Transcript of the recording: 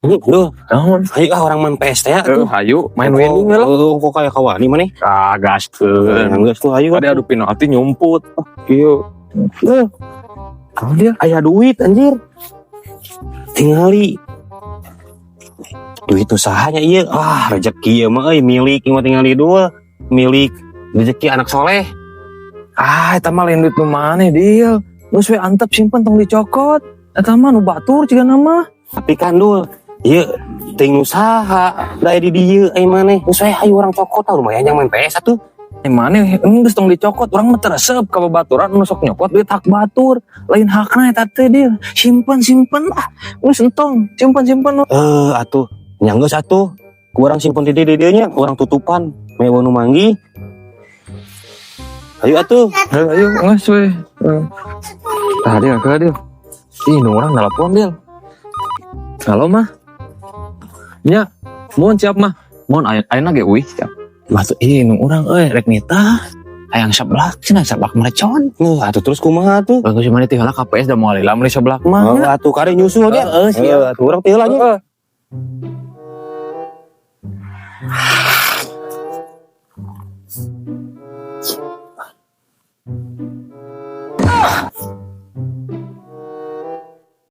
Duh, Naon? Ayo ah, urang main PS teh Eh, tuh. Hayu main wedding lah. Oh, kok kayak kawani maneh? Ah, gaskeun. Geus tuh, ayo. Tadi adu penalti nyumput. Oh, iya. Eh, Naon dia? Aya duit anjir. Tingali. Duit usahanya iya. Ah, rezeki ieu mah euy, milik ieu mah, tingali dua. Milik rezeki anak soleh. Ah, eta mah lain duit nu maneh, Dil. Geus we, antep, simpen, tong dicokot. Eta mah nu batur ciga mah. Tapi kan, Dul, ieu ting usaha da di dieu ai maneh. Geus we, ayo urang cokot tah, lumayan yang main PS atuh. Eh, maneh geus tong dicokot, urang mah teu resep ka babaturan nu sok nyokot duit hak batur. Lain hakna eta teh, Dil. Simpen, simpen ah. Geus entong, simpen, simpen. Eh, atuh nya geus atuh. Ku urang simpen di dieu nya, urang tutupan. Mewe nu manggih. Ayo atuh. Ayo, ayo, geus we. Tah, Dil, ke Dil. Ih, nu urang nelpon, Dil. Halo, Mah. Nya, mohon siap, Mah. Mohon aya ayeuna ge uih siap. Atuh ih, nu urang euy rek nitah. Hayang seblak, cenah, seblak mercon. Nuh, atuh terus kumaha tuh? Bagus, mana ti heula ka PS da, moal lila meuli seblak mah. Oh, atuh kare nyusul dia. Heeh, siap. Heeh, atuh urang ti heula nya. Heeh.